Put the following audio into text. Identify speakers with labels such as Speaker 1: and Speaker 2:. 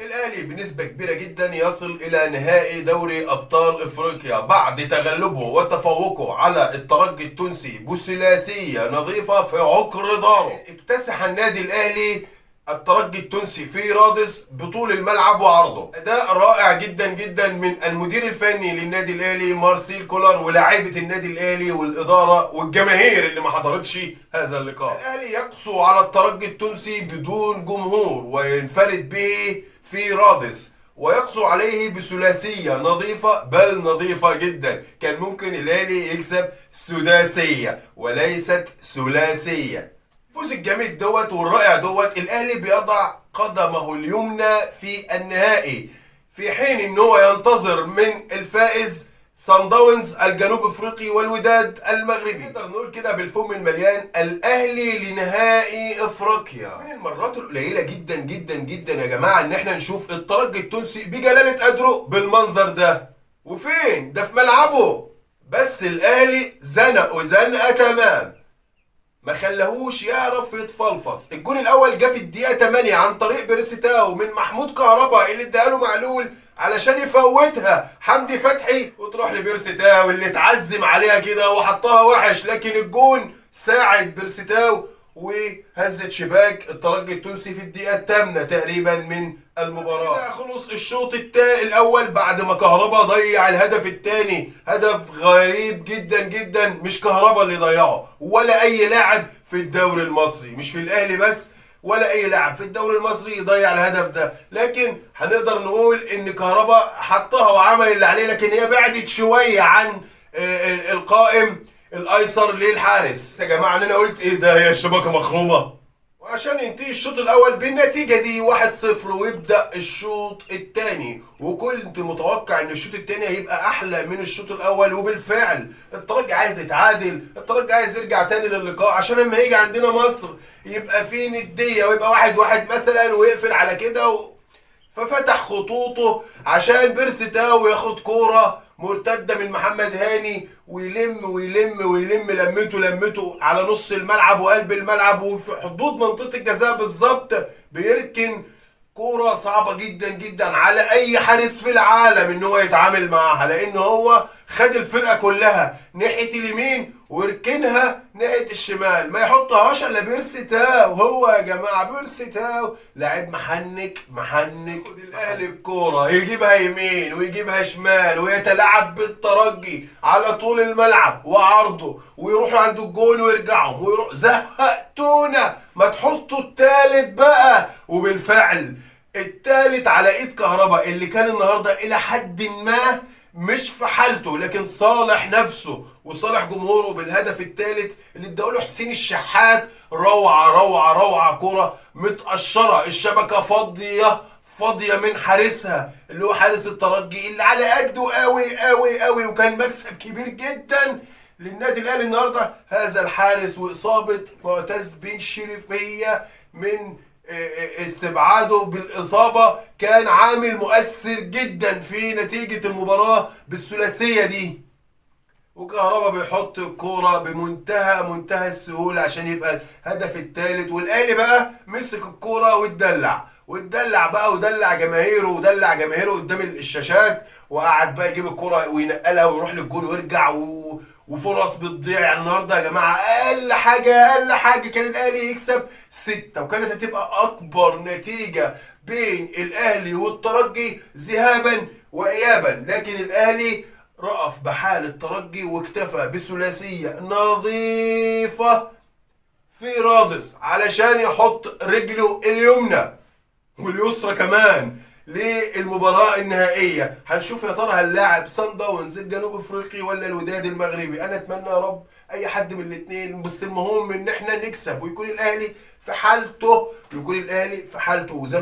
Speaker 1: جدا. الاهلي بنسبة كبيرة جدا يصل الى نهائي دوري ابطال افريقيا بعد تغلبه وتفوقه على الترجي التونسي بثلاثيه نظيفة في عقر داره. اكتسح النادي الاهلي الترجي التونسي في رادس بطول الملعب وعرضه. اداء رائع جدا جدا من المدير الفني للنادي الاهلي مارسيل كولر ولاعيبه النادي الاهلي والادارة والجماهير اللي ما حضرتش هذا اللقاء. الاهلي يقسو على الترجي التونسي بدون جمهور وينفرد به في رادس ويقسو عليه بثلاثيه نظيفة، بل نظيفة جدا. كان ممكن الاهلي يكسب سداسيه وليست ثلاثية. فوز الجامد دوت والرائع دوت، الاهلي بيضع قدمه اليمنى في النهائي، في حين ان هو ينتظر من الفائز صن داونز الجنوب افريقي والوداد المغربي. نقدر نقول كده بالفم المليان الاهلي لنهائي افريقيا. من المرات القليلة جدا جدا جدا يا جماعة ان احنا نشوف الترجي التونسي بجلاله قدره بالمنظر ده، وفين ده؟ في ملعبه. بس الاهلي زنقه زنقه تمام، ما خلاهوش يعرف يتفلفص. الجون الاول جه في الدقيقة 8 عن طريق بيرسي تاو من محمود كهربا اللي اداها له معلول علشان يفوتها حمدي فتحي وتروح لبيرسي تاو اللي اتعزم عليها كده وحطها وحش، لكن الجون ساعد بيرسي تاو وهزت شباك الترجي التونسي في الدقيقة 8 تقريبا من المباراة. خلص الشوط الاول بعد ما كهربا ضيع الهدف الثاني، هدف غريب جدا جدا، مش كهربا اللي ضيعه ولا اي لاعب في الدوري المصري، مش في الاهلي بس، ولا اي لاعب في الدوري المصري يضيع الهدف ده. لكن هنقدر نقول ان كهربا حطها وعمل اللي عليه، لكن هي بعدت شوية عن القائم الايسر للحارس. يا جماعة انا قلت ايه ده، هي الشبكة مخرومه. وعشان ينتهي الشوط الاول بالنتيجة دي 1-0 ويبدا الشوط الثاني، وكنت متوقع ان الشوط الثاني هيبقى احلى من الشوط الاول، وبالفعل الترجي عايز يتعادل، الترجي عايز يرجع تاني للقاء عشان لما يجي عندنا مصر يبقى في نديه ويبقى 1-1 مثلا ويقفل على كده. ففتح خطوطه عشان بيرسي تاو ياخد كورة مرتدة من محمد هاني ويلم ويلم ويلم لمته على نص الملعب وقلب الملعب وفي حدود منطقة الجزاء بالظبط، بيركن كورة صعبة جدا جدا على اي حارس في العالم ان هو يتعامل معاها، لان هو خد الفرقة كلها ناحية اليمين وركنها ناحية الشمال، ما يحطهاش الا بيرسي تاو. هو يا جماعة بيرسي تاو لاعب محنك محنك. الاهلي الكورة يجيبها يمين ويجيبها شمال ويتلاعب بالترجي على طول الملعب وعرضه، ويروحوا عند الجون ويرجعوا ويروح. زهقتونا، ما تحطوا التالت بقى. وبالفعل التالت على ايد كهربا اللي كان النهارده الى حد ما مش في حالته، لكن صالح نفسه وصالح جمهوره بالهدف الثالث اللي اداه له حسين الشحات. روعه روعه روعه، كرة متقشره، الشبكة فاضية فاضية من حارسها اللي هو حارس الترجي اللي على قده قوي قوي قوي، وكان مكسب كبير جدا للنادي الاهلي النهارده هذا الحارس. واصابه معتز بن شريفيه من استبعاده بالاصابة كان عامل مؤثر جدا في نتيجة المباراة بالثلاثيه دي. وكهربا بيحط الكورة بمنتهى منتهى السهولة عشان يبقى الهدف الثالث. والاهلي بقى مسك الكورة واتدلع واتدلع بقى ودلع جماهيره ودلع جماهيره قدام الشاشات، وقعد بقى يجيب الكورة وينقلها ويروح للجون ويرجع وفرص بتضيع النهارده يا جماعة. اقل حاجة اقل حاجة كان الاهلي يكسب 6، وكانت هتبقى اكبر نتيجة بين الاهلي والترجي ذهابا وايابا، لكن الاهلي رأف بحال الترجي واكتفى بثلاثية نظيفة في رادس علشان يحط رجله اليمنى واليسرى كمان للمباراة النهائية. هنشوف يا ترى هنلاعب سان داونز الجنوب افريقي ولا الوداد المغربي. انا اتمنى يا رب اي حد من الاثنين، بس المهم ان احنا نكسب ويكون الاهلي في حالته، يكون الاهلي في حالته. وزي